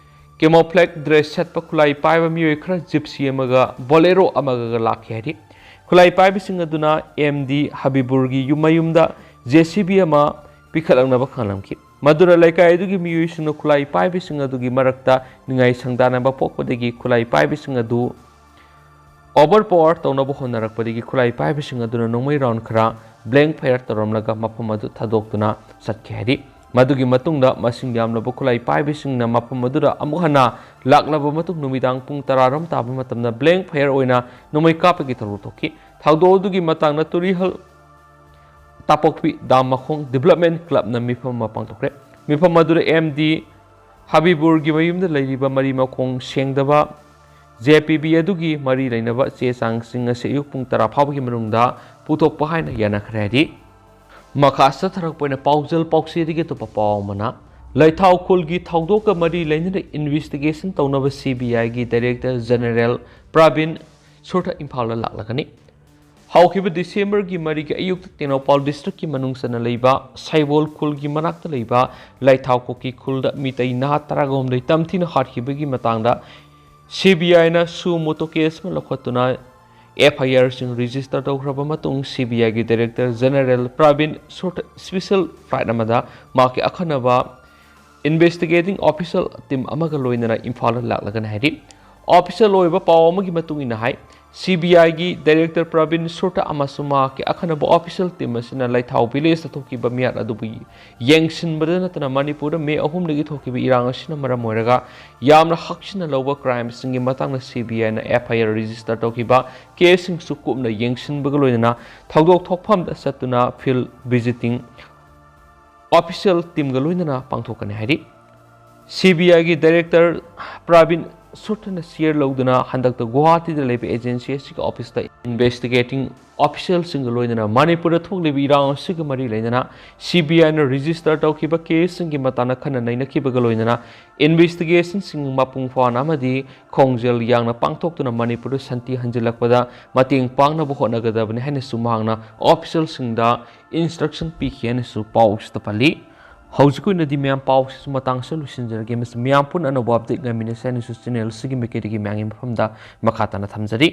camouflage dress ꯁꯦꯠꯄ ꯈꯨꯠꯂꯥꯏ ꯄꯥꯏꯕ ꯃꯤꯑꯣꯏ ꯈꯔ ꯖꯤꯞꯁꯤ ꯑꯃꯒ ꯕꯣꯂꯦꯔꯣ ꯑꯃꯒ ꯂꯥꯛꯈꯤ ꯍꯥꯏꯔꯤ꯫ ꯈꯨꯠꯂꯥꯏ ꯄꯥꯏꯕꯁꯤꯡ ꯑꯗꯨꯅ M D ꯍꯕꯤꯕꯨꯔꯒꯤ ꯌꯨꯝ ꯃꯌꯨꯝꯗ J C B ꯑꯃ ꯄꯤꯈꯠꯂꯛꯅꯕ ꯈꯪꯍꯜꯂꯝꯈꯤ꯫ ꯃꯗꯨꯅ ꯂꯩꯀꯥꯏ ꯑꯗꯨꯒꯤ ꯃꯤꯑꯣꯏꯁꯤꯡꯅ ꯈꯨꯠꯂꯥꯏ ꯄꯥꯏꯕꯁꯤꯡ ꯑꯗꯨꯒꯤ ꯃꯔꯛꯇ ꯅꯤꯡꯉꯥꯏ ꯁꯪꯗꯥꯅꯕ ꯄꯣꯛꯄꯗꯒꯤ ꯈꯨꯠꯂꯥꯏ ꯄꯥꯏꯕꯁꯤꯡ ꯑꯗꯨ overpower ꯇꯧꯅꯕ ꯍꯣꯠꯅꯔꯛꯄꯗꯒꯤ ꯈꯨꯠꯂꯥꯏ ꯄꯥꯏꯕꯁꯤꯡ ꯑꯗꯨꯅ ꯅꯣꯡꯃꯩ ꯔꯥꯎꯟ ꯈꯔ blank fire ꯇꯧꯔꯝꯂꯒ ꯃꯐꯝ ꯑꯗꯨ ꯊꯥꯗꯣꯛꯇꯨꯅ ꯆꯠꯈꯤ ꯍꯥꯏꯔꯤ꯫ ꯃꯗꯨꯒꯤ ꯃꯇꯨꯡꯗ ꯃꯁꯤꯡ ꯌꯥꯝꯂꯕ ꯈꯨꯠꯂꯥꯏ ꯄꯥꯏꯕꯁꯤꯡꯅ ꯃꯐꯝ ꯑꯗꯨꯗ ꯑꯃꯨꯛ ꯍꯟꯅ ꯂꯥꯛꯂꯕ ꯃꯇꯨꯡ, ꯅꯨꯃꯤꯗꯥꯡ ꯄꯨꯡ ꯇꯔꯥ ꯔꯣꯝ ꯇꯥꯕ ꯃꯇꯝꯗ blank fire ꯑꯣꯏꯅ ꯅꯣꯡꯃꯩ ꯀꯥꯞꯄꯒꯤ ꯊꯧꯔꯝ ꯊꯣꯛꯈꯤ꯫ ꯊꯧꯗꯣꯛ ꯑꯗꯨꯒꯤ ꯃꯇꯥꯡꯗ ꯇꯨꯔꯤꯍꯜ ꯇꯥꯄꯣꯛꯄꯤ ꯗꯥꯝ ꯃꯈꯣꯡ Development Club ꯅ ꯃꯤꯐꯝ ꯑꯃ ꯄꯥꯡꯊꯣꯛꯈ꯭ꯔꯦ꯫ ꯃꯤꯐꯝ ꯑꯗꯨꯗ M D ꯍꯕꯤꯕꯨꯔꯒꯤ ꯃꯌꯨꯝꯗ ꯂꯩꯔꯤꯕ ꯃꯔꯤ ꯃꯈꯣꯡ ꯁꯦꯡꯗꯕ J P B ꯑꯗꯨꯒꯤ ꯃꯔꯤ ꯂꯩꯅꯕ ꯆꯦ ꯆꯥꯡꯁꯤꯡ ꯑꯁꯤ ꯑꯌꯨꯛ ꯄꯨꯡ ꯇꯔꯥ ꯐꯥꯎꯕꯒꯤ ꯃꯅꯨꯡꯗ ꯄꯨꯊꯣꯛꯄ ꯍꯥꯏꯅ ꯌꯥꯅꯈ꯭ꯔꯦ ꯍꯥꯏꯔꯤ꯫ ꯃꯈꯥ ꯆꯠꯊꯔꯛꯄ ꯑꯣꯏꯅ ꯄꯥꯎꯖꯦꯜ ꯄꯥꯎꯆꯦꯗꯒꯤ ꯑꯇꯣꯞꯄ ꯄꯥꯎ ꯑꯃꯅ, ꯂꯩꯊꯥꯎ ꯈꯨꯜꯒꯤ ꯊꯧꯗꯣꯛꯀ ꯃꯔꯤ ꯂꯩꯅꯅ ꯏꯟꯚꯦꯁꯇꯤꯒꯦꯁꯟ ꯇꯧꯅꯕ ꯁꯤ ꯕꯤ ꯑꯥꯏꯒꯤ ꯗꯥꯏꯔꯦꯛꯇꯔ ꯖꯦꯅꯔꯦꯜ ꯄ꯭ꯔꯕꯤꯟ ꯁꯨꯔꯇ ꯏꯝꯐꯥꯜꯗ ꯂꯥꯛꯂꯒꯅꯤ꯫ ꯍꯧꯈꯤꯕ ꯗꯤꯁꯦꯝꯕꯔꯒꯤ ꯃꯔꯤꯒꯤ ꯑꯌꯨꯛꯇ ꯇꯦꯡꯅꯧꯄꯥꯜ ꯗꯤꯁꯇ꯭ꯔꯤꯛꯀꯤ ꯃꯅꯨꯡ ꯆꯟꯅ ꯂꯩꯕ ꯁꯩꯕꯣꯜ ꯈꯨꯜꯒꯤ ꯃꯅꯥꯛꯇ ꯂꯩꯕ ꯂꯩꯊꯥꯎ ꯀꯨꯀꯤ ꯈꯨꯜꯗ ꯃꯤꯇꯩ ꯅꯍꯥ ꯇꯔꯥꯒ ꯍꯨꯝꯗꯣꯏ ꯇꯝꯊꯤꯅ ꯍꯥꯠꯈꯤꯕꯒꯤ ꯃꯇꯥꯡꯗ ꯁꯤ ꯕꯤ ꯑꯥꯏꯅ ꯁꯨ ꯃꯣꯇꯣ ꯀꯦꯁ ꯑꯃ ꯂꯧꯈꯠꯇꯨꯅ ꯑꯦꯐ ꯑꯥꯏ ꯑꯥꯔꯁꯤꯡ ꯔꯦꯖꯤꯁꯇꯔ ꯇꯧꯈ꯭ꯔꯕ ꯃꯇꯨꯡ, ꯁꯤ ꯕꯤ ꯑꯥꯏꯒꯤ director general Praveen Sood special flight ꯑꯃꯗ ꯃꯍꯥꯛꯀꯤ ꯑꯈꯟꯅꯕ ꯏꯟꯚꯦꯁꯇꯤꯒꯦꯇꯤꯡ ꯑꯣꯐꯤꯁꯔ ꯇꯤꯝ ꯑꯃꯒ ꯂꯣꯏꯅꯅ ꯏꯝꯐꯥꯜꯗ ꯂꯥꯛꯂꯒꯅꯤ ꯍꯥꯏꯔꯤ꯫ ꯑꯣꯐꯤꯁꯤꯌꯦꯜ ꯑꯣꯏꯕ ꯄꯥꯎ ꯑꯃꯒꯤ ꯃꯇꯨꯡ ꯏꯟꯅ ꯍꯥꯏ, ꯁꯤ ꯕꯤ ꯑꯥꯏꯒꯤ ꯗꯥꯏꯔꯦꯛꯇꯔ ꯄ꯭ꯔꯕꯤꯟ ꯁꯨꯔꯇ ꯑꯃꯁꯨꯡ ꯃꯍꯥꯛꯀꯤ ꯑꯈꯟꯅꯕ ꯑꯣꯐꯤꯁꯤꯌꯦꯜ ꯇꯤꯝ ꯑꯁꯤꯅ ꯂꯩꯊꯥꯎ ꯚꯤꯂꯦꯖꯇ ꯊꯣꯛꯈꯤꯕ ꯃꯤꯍꯥꯠ ꯑꯗꯨꯕꯨ ꯌꯦꯡꯁꯤꯟꯕꯗ ꯅꯠꯇꯅ ꯃꯅꯤꯄꯨꯔꯗ ꯃꯦ ꯑꯍꯨꯝꯗꯒꯤ ꯊꯣꯛꯈꯤꯕ ꯏꯔꯥꯡ ꯑꯁꯤꯅ ꯃꯔꯝ ꯑꯣꯏꯔꯒ ꯌꯥꯝꯅ ꯍꯛꯆꯤꯟꯅ ꯂꯧꯕ ꯀ꯭ꯔꯥꯏꯝꯁꯤꯡꯒꯤ ꯃꯇꯥꯡꯗ ꯁꯤ ꯕꯤ ꯑꯥꯏꯅ ꯑꯦꯐ ꯑꯥꯏ ꯑꯥꯔ ꯔꯦꯖꯤꯁꯇꯔ ꯇꯧꯈꯤꯕ ꯀꯦꯁꯁꯤꯡꯁꯨ ꯀꯨꯞꯅ ꯌꯦꯡꯁꯤꯟꯕꯒ ꯂꯣꯏꯅꯅ ꯊꯧꯗꯣꯛ ꯊꯣꯛꯐꯝꯗ ꯆꯠꯇꯨꯅ ꯐꯤꯜꯗ ꯚꯤꯖꯤꯇꯤꯡ ꯑꯣꯐꯤꯁꯤꯌꯦꯜ ꯇꯤꯝꯒ ꯂꯣꯏꯅꯅ ꯄꯥꯡꯊꯣꯛꯀꯅꯤ ꯍꯥꯏꯔꯤ꯫ ꯁꯤ ꯕꯤ ꯑꯥꯏꯒꯤ ꯗꯥꯏꯔꯦꯛꯇꯔ ꯄ꯭ꯔꯕꯤꯟ ꯁꯨꯔꯇꯅ ꯁꯤꯌꯔ ꯂꯧꯗꯨꯅ ꯍꯟꯗꯛꯇ ꯒꯨꯋꯥꯍꯥꯇꯤꯗ ꯂꯩꯕ ꯑꯦꯖꯦꯟꯁꯤ ꯑꯁꯤꯒꯤ ꯑꯣꯐꯤꯁꯇ ꯏꯟꯚꯦꯁꯇꯤꯒꯦꯇꯤꯡ ꯑꯣꯐꯤꯁꯤꯌꯦꯜꯁꯤꯡꯒ ꯂꯣꯏꯅꯅ ꯃꯅꯤꯄꯨꯔꯗ ꯊꯣꯛꯂꯤꯕ ꯏꯔꯥꯡ ꯑꯁꯤꯒ ꯃꯔꯤ ꯂꯩꯅꯅ ꯁꯤ ꯕꯤ ꯑꯥꯏꯅ ꯔꯦꯖꯤꯁꯇꯔ ꯇꯧꯈꯤꯕ ꯀꯦꯁꯁꯤꯡꯒꯤ ꯃꯇꯥꯡꯗ ꯈꯟꯅ ꯅꯩꯅꯈꯤꯕꯒ ꯂꯣꯏꯅꯅ ꯏꯟꯚꯦꯁꯇꯤꯒꯦꯁꯟꯁꯤꯡ ꯃꯄꯨꯡ ꯐꯥꯅ ꯑꯃꯗꯤ ꯈꯣꯡꯖꯦꯜ ꯌꯥꯡꯅ ꯄꯥꯡꯊꯣꯛꯇꯨꯅ ꯃꯅꯤꯄꯨꯔꯗ ꯁꯥꯟꯇꯤ ꯍꯟꯖꯤꯜꯂꯛꯄꯗ ꯃꯇꯦꯡ ꯄꯥꯡꯅꯕ ꯍꯣꯠꯅꯒꯗꯕꯅꯤ ꯍꯥꯏꯅꯁꯨ ꯃꯍꯥꯛꯅ ꯑꯣꯐꯤꯁꯤꯌꯦꯜꯁꯤꯡꯗ ꯏꯟꯁꯇ꯭ꯔꯛꯁꯟ ꯄꯤꯈꯤ ꯍꯥꯏꯅꯁꯨ ꯄꯥꯎꯁꯤꯗ ꯄꯜꯂꯤ꯫ ꯍꯧꯖꯤꯛꯀꯤ ꯑꯣꯏꯅꯗꯤ ꯃꯌꯥꯝ ꯄꯥꯎꯁꯤꯁꯨ ꯃꯇꯥꯡꯁꯤꯗ ꯂꯣꯏꯁꯤꯟꯖꯔꯒꯦ꯫ ꯃꯁꯤ ꯃꯌꯥꯝ ꯄꯨꯟꯅ ꯑꯅꯧꯕ ꯑꯞꯗꯦꯠ ꯉꯥꯏꯃꯤꯟꯅꯁꯤ ꯍꯥꯏꯅꯁꯨ ꯆꯦꯅꯦꯜꯁꯤꯒꯤ ꯃꯥꯏꯀꯩꯗꯒꯤ ꯃꯌꯥꯝꯒꯤ ꯃꯐꯝꯗ ꯃꯈꯥ ꯇꯥꯅ ꯊꯝꯖꯔꯤ꯫